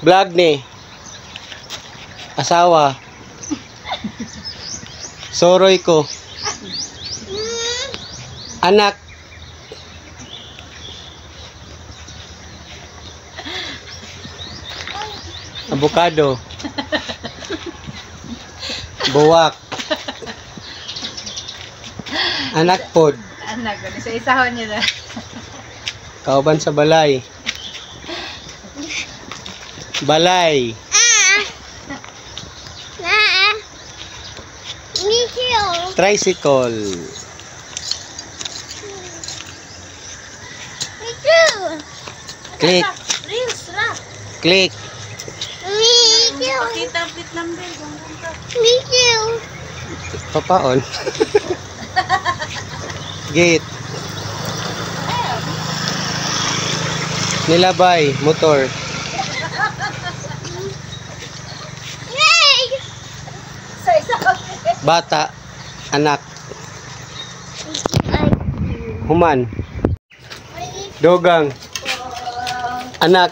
Vlog ni. Asawa. Soroy ko. Anak. Avocado. Buwak. Anak pod. Anak, sa isahon niya na. Kauban sa balay. Balay. Me too. Tricycle. Me too. Click. Reels ra. Click. Me too. Pakita ang plate number. Kung ka. Me too. Papaon. Gate. Nilabay. Motor. Yay! Sa isahon niya. Bata. Anak. Human. Dogang. Anak.